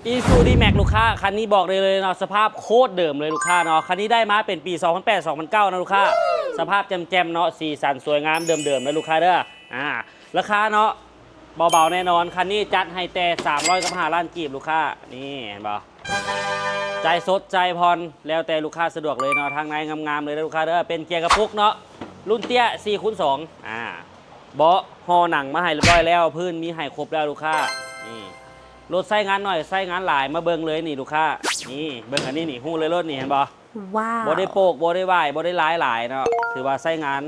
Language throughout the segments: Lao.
ອີຊູ ດີແມັກ ລູກຄ້າ, ຄັນນີ້ບອກໄດ້ເລີຍເນາະ ສະພາບໂຄດເດີມເລີຍລູກຄ້າເນາະ. ຄັນນີ້ໄດ້ມາເປັນປີສອງພັນແປດ ສອງພັນເກົ້ານະລູກຄ້າ. ສະພາບແຈ່ມໆເນາະ, ສີສັນສວຍງາມເດີມໆນະລູກຄ້າເດີ. ອາ ລາຄາເນາະ ເບົາໆແນ່ນອນ, ຄັນນີ້ຈັດໃຫ້ແຕ່ສາມຮ້ອຍກັບຫ້າລ້ານກີບລູກຄ້າ. ນີ້ເຫັນບໍ່? ຈ່າຍສົດ ຈ່າຍຜ່ອນ ແລ້ວແຕ່ລູກຄ້າສະດວກເລີຍເນາະ. ທາງໃນງາມໆເລີຍເດີລູກຄ້າເດີ, ເປັນເກຍກະປຸກເນາະ ລຸ້ນເຕ້ຍສີ່ຄູນສອງ. ອາ ເບາະຫໍ່ໜັງມາໃຫ້ຮຽບຮ້ອຍແລ້ວ, ພື້ນມີໃຫ້ຄົບແລ້ວລູກຄ້າ. ນີ້ ລົດໃຊ້ງານໜ້ອຍ ໃຊ້ງານຫຼາຍ ມາເບິ່ງເລີຍນີ້ລູກຄ້າ. ນີ້ ເບິ່ງອັນນີ້ນີ້ ຮູ້ເລີຍໂລດນີ້ ເຫັນບໍ່? ວ້າວ ບໍ່ໄດ້ໂປກ ບໍ່ໄດ້ຫວາຍ ບໍ່ໄດ້ລາຍຫຼາຍເນາະ, ຖືວ່າໃຊ້ງານ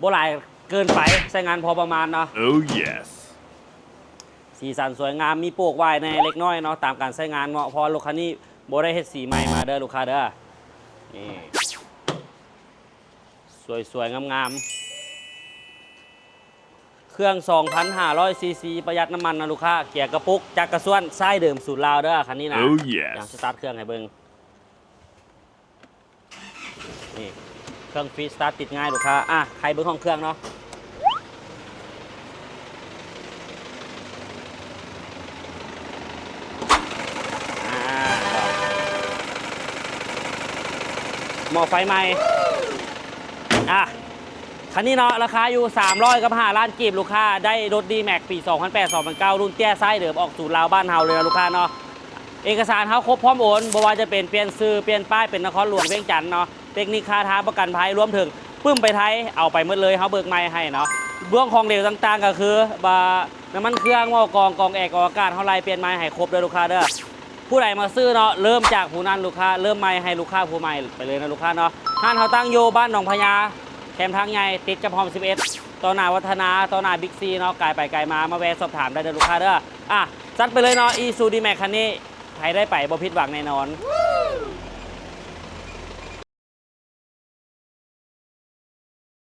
ບໍ່ຫຼາຍເກີນໄປ ໃຊ້ງານພໍປະມານເນາະ. Oh yes ສີສັນສວຍງາມ ມີໂປກຫວາຍແດ່ເລັກນ້ອຍເນາະ ຕາມການໃຊ້ງານເນາະ, ເພາະວ່າລົດຄັນນີ້ບໍ່ໄດ້ເຮັດສີໃໝ່ມາເດີລູກຄ້າເດີ. ນີ້ ສວຍໆງາມໆ ເຄື່ອງສອງພັນຫ້າຮ້ອຍຊີຊີ ປະຢັດນ້ຳມັນນະລູກຄ້າ. ເກຍກະປຸກ ຈັກກະຊວນ ຊາຍເດີມສູນລາວເດີຄັນນີ້ນະ. Oh yes ດຽວສະຕາດເຄື່ອງໃຫ້ເບິ່ງ. ນີ້ ເຄື່ອງຟຣີສະຕາດຕິດງ່າຍລູກຄ້າ. ອາ ໄຂເບິ່ງຫ້ອງເຄື່ອງເນາະ. ອາ ໝໍ້ໄຟໃໝ່. ອາ ຄັນນີ້ເນາະ ລາຄາຢູ່ສາມຮ້ອຍກັບຫ້າລ້ານກີບລູກຄ້າ. ໄດ້ລົດດີແມັກປີສອງພັນແປດ ສອງພັນເກົ້າ ລຸ້ນເຕ້ຍຊາຍເດີມ ອອກສູນລາວບ້ານເຮົາເລີຍນະລູກຄ້າເນາະ. ເອກະສານເຮົາຄົບພ້ອມໂອນ, ບໍ່ວ່າຈະເປັນປ່ຽນຊື່ ປ່ຽນປ້າຍ ເປັນນະຄອນຫຼວງວຽງຈັນເນາະ, ເຕັກນິກຄ່າທາງ ປະກັນໄພ ລວມເຖິງປຶ້ມໄປໄທ ເອົາໄປໝົດເລີຍ ເຮົາເບີກໃໝ່ໃຫ້ເນາະ. ເລື່ອງຂອງເຫຼວຕ່າງໆ ກໍຄືວ່າ ນ້ຳມັນເຄື່ອງ ໝໍ້ກອງ ກອງແອ ກອງອາກາດ ເຮົາໄລ່ປ່ຽນໃໝ່ໃຫ້ຄົບເດີລູກຄ້າເດີ. ຜູ້ໃດມາຊື້ເນາະ ເລີ່ມຈາກຜູ້ນັ້ນລູກຄ້າ, ເລີ່ມໃໝ່ໃຫ້ລູກຄ້າຜູ້ໃໝ່ໄປເລີຍນະລູກຄ້າເນາະ. ຮ້ານເຮົາຕັ້ງຢູ່ບ້ານໜອງພະຍາ ແຄມທາງໃຫຍ່ ຕິດກັບຮອມສິບເອັດ ຕໍ່ໜ້າວັດທະນາ ຕໍ່ໜ້າບິກຊີເນາະ, ກາຍໄປກາຍມາ ມາແວະສອບຖາມໄດ້ເດີລູກຄ້າເດີ. ອາ ຈັດໄປເລີຍເນາະ ອີຊູ ດີແມັກ ຄັນນີ້ ໃຜໄດ້ໄປບໍ່ຜິດຫວັງແນ່ນອນ.